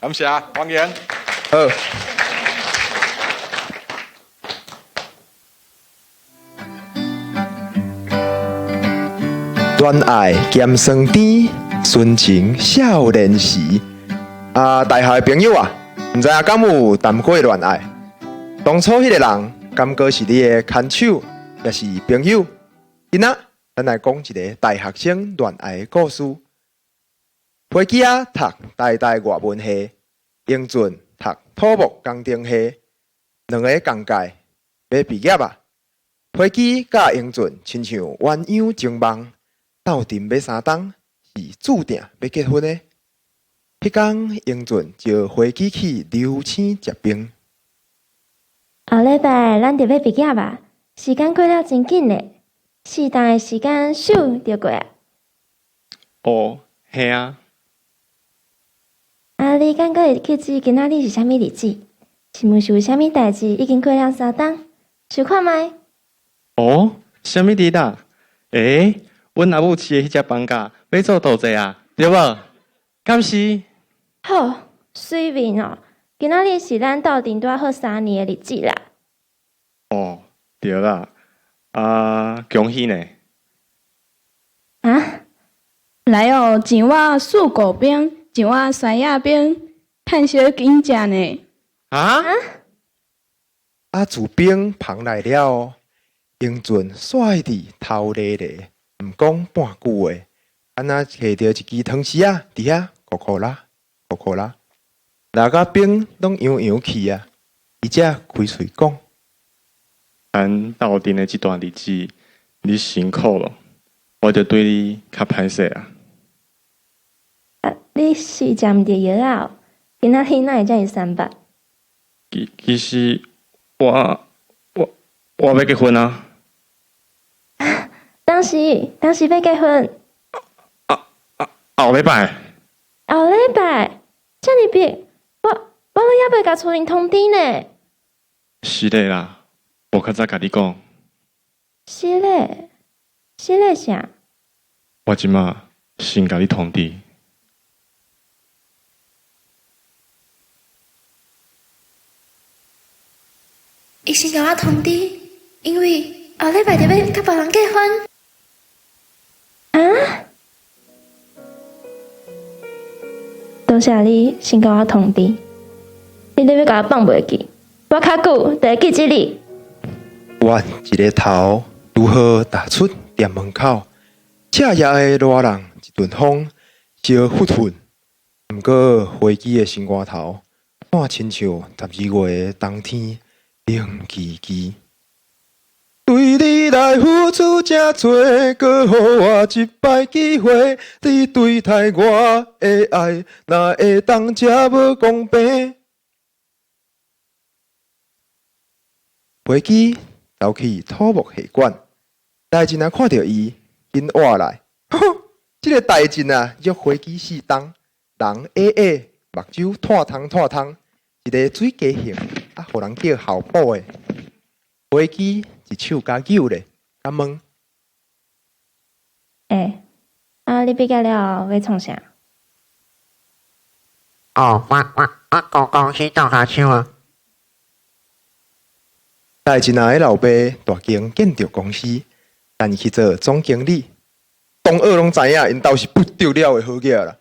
感謝，歡迎。好。戀愛兼酸甜，純情少年時。啊，大學的朋友啊，毋知影敢有談過戀愛？當初彼個人，敢閣是你的牽手，抑是朋友？今仔咱來講一个大學生戀愛的故事。飛機仔讀台大外文系，英俊讀土木工程系，兩个仝屆欲畢業啊！飛機佮英俊親像鴛鴦情夢，鬥陣欲三冬，是注定欲結婚的。彼工英俊招飛機去流星食冰。後禮拜咱就欲畢業啊，時間過了真緊咧，四冬的時間咻就過啊。哦，嘿啊。啊，你敢閣會記起今仔日是啥物日子？是毋是有啥物代誌已經過了三冬？想看覓？哦，啥物日啊？欸，阮阿母飼的彼隻放假欲做道濟啊，對無？敢是？好，水面哦，今仔日是咱鬥陣拄好3年的日子啦。哦，對啦，啊，恭喜呢。啊？來哦，一碗雪糕冰，一碗山藥冰，趁燒緊食呢。啊？啊，自冰捧來了後，英俊煞佇頭咧咧，毋講半句話，敢若提著一支湯匙仔，佇遐咕咕啦，咕咕啦，蜊甲冰攏揚揚去啊！伊才開喙講：咱鬥陣的這段日子，你辛苦囉，我著對你較歹勢啊。啊，你是食毋著藥仔？今仔日哪會遮爾三八？其實我欲結婚啊！當時當時欲結婚？啊啊！後禮拜。後禮拜，遮爾迫，我攏猶未共厝人通知呢。是的啦，無較早共你講。是咧，是咧啥？我這馬先共你通知。伊先共我通知，因為後禮拜就欲佮別人結婚。啊？多謝你先共我通知，你咧欲共我放袂記，我較久就會記這日。阮一个頭拄好踏出店門口，赤翼的熱人一陣風，燒沸沸。毋過飛機的心肝頭，煞親像12月的冬天，冷吱吱。對你來付出這濟，閣予我一擺機會，你對待我的愛，哪會當這無公平？飛機走去土木系館，大臣啊看著伊，緊活來。呵呵，這个大臣啊，約飛機4冬，人矮矮，目睭透通透通，一个水雞型，啊，予人叫校寶的。飛機一手共扭咧，共問：欸，啊，你畢業了後欲創啥？哦，我舊公司鬥跤手啊。大臣仔的老爸大間建築公司，等伊去做總經理。同學攏知影𪜶兜是不得了的好額啦。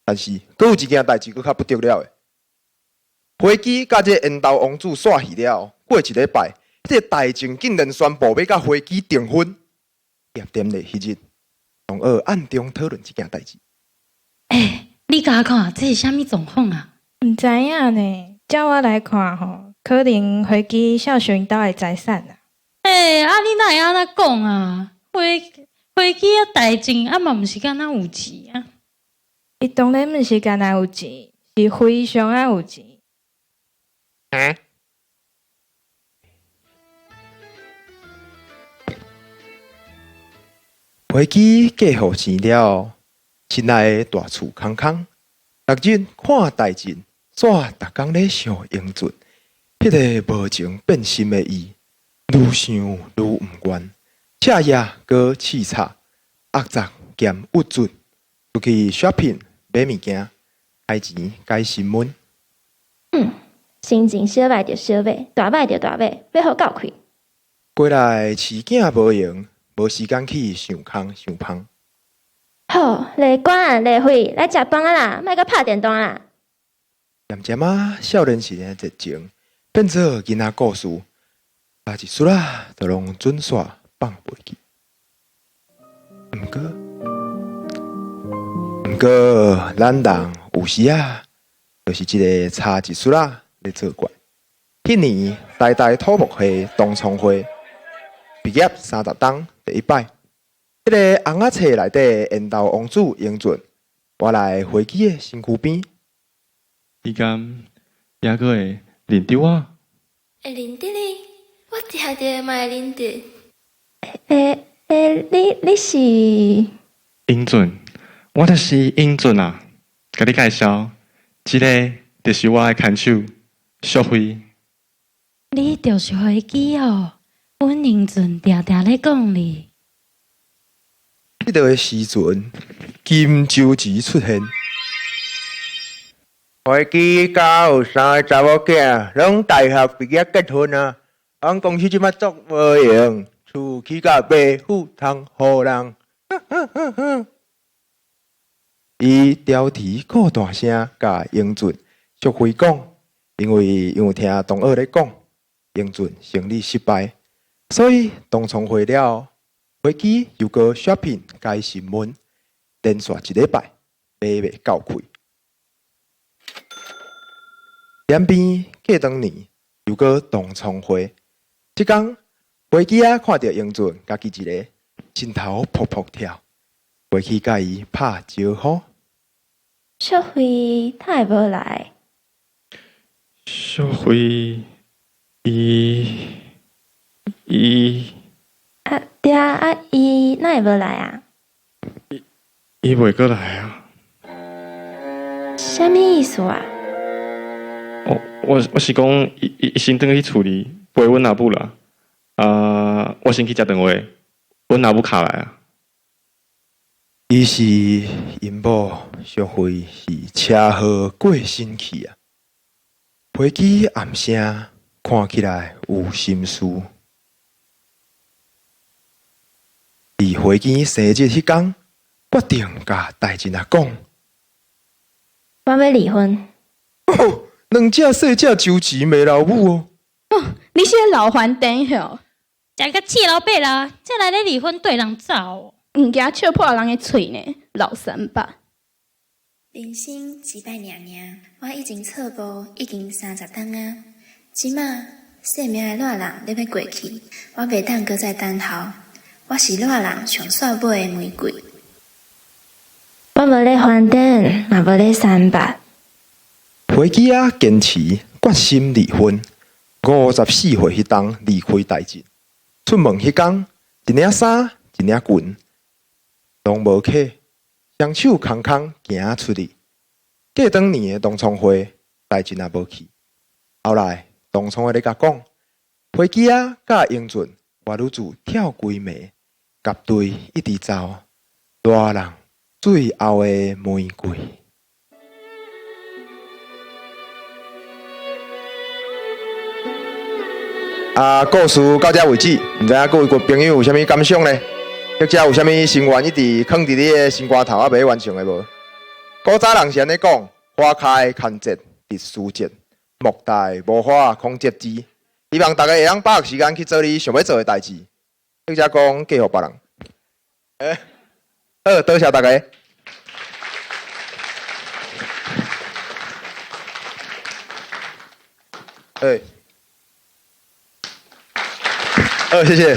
但是，閣有一件代誌閣較不得了的。飛機佮這緣投王子散去了後，過一禮拜，這个大臣竟然宣布欲佮飛機訂婚。畢業典禮彼日，同學暗中討論這件代誌。欸，你共我看，這是啥物狀況啊？毋知影呢，照我來看吼，可能飛機孝順𪜶兜的財產啦。欸，啊你哪會按呢講啊？飛機啊大正啊嘛毋是敢若有錢啊。伊當然毋是干焦有錢，是非常仔有錢。啊？飛機嫁予錢了後，親愛的大厝空空，逐日看大陣，煞逐工咧想英俊，彼个無情變心的伊，愈想愈毋願，徹夜閣刺插，壓雜兼鬱卒，出去 shopping 買物件，開錢解心悶。心情小歹就小買，大歹就大買，欲予教開。過來飼囝無閒，無時間去想空想芳。好，麗官麗慧來食飯啊啦，莫閣拍電動啦。漸漸仔，少年時的熱情變做囡仔故事，差一絲仔就攏準煞放袂記。毋過，咱人有時仔就是這个差一絲仔咧作怪。彼年台大土木系同窗會畢業30冬第一擺，彼个尪仔冊內底的緣投王子英俊，倚來飛機的身軀邊。伊敢猶閣會認得我？會認得你？我定定嘛會認得。欸，你是？英俊，我就是英俊啊！共你介紹，這个就是我的牽手淑慧。你就是飛機哦，阮英俊定定咧講你。彼个時陣，金周子出現。飛機佮有三个查某囝，攏大學畢業結婚啊。阮公司這擺足無閒，厝起甲白虎通予人。伊調提閣大聲，共英俊淑慧講，因為伊有聽同學咧講，英俊生理失敗，所以同窗會了後，飛機又閣 shopping 改新聞，連續一禮拜買袂夠氣。兩邊過當年又閣同窗會，這工飛機仔看著英俊，家己一个心頭噗噗跳，過去共伊拍招呼。淑慧，哪會無來？淑慧，伊啊，對啊，啊，伊哪會無來啊？伊袂閣來啊？啥物意思啊？我是講，伊先轉去厝裡陪阮阿母啦。啊，我先去接電話，阮阿母敲來啊。伊是𪜶某淑慧是車禍過身去啊！飛機暗聲看起來有心事。佇飛機生日彼工，決定共大人仔講：我欲離婚。兩隻細隻周錢罵老母哦！哦，你是老番燈吼？食甲七老八老，才來咧離婚綴人走。毋驚笑破人的喙呢，老三八。人生一擺爾爾，我已經錯步已經30冬啊。這馬生命的熱人咧欲過去，我袂當閣再等候。我是熱人上煞尾的玫瑰。我無咧翻轉，嘛無咧三八。飛機仔堅持決心離婚，54歲彼冬離開大鎮。出門彼工，一領衫，一領裙，攏無客，雙手空空行出去。過當年的同窗會，大鎮也無去。後來同窗的咧共講，飛機仔佮英俊，外女子跳規暝，結對一直走，熱人最後的玫瑰。啊，故事到這為止，毋知影各位朋友有啥物感想呢？或者有啥物心願一直囥佇你的心肝頭猶未完成的無？古早人是按呢講：花開堪折直須折，莫待無花空折枝。希望大家會當把握時間去做你想欲做的代誌，或者講嫁予別人。好，多謝大家。好，謝謝。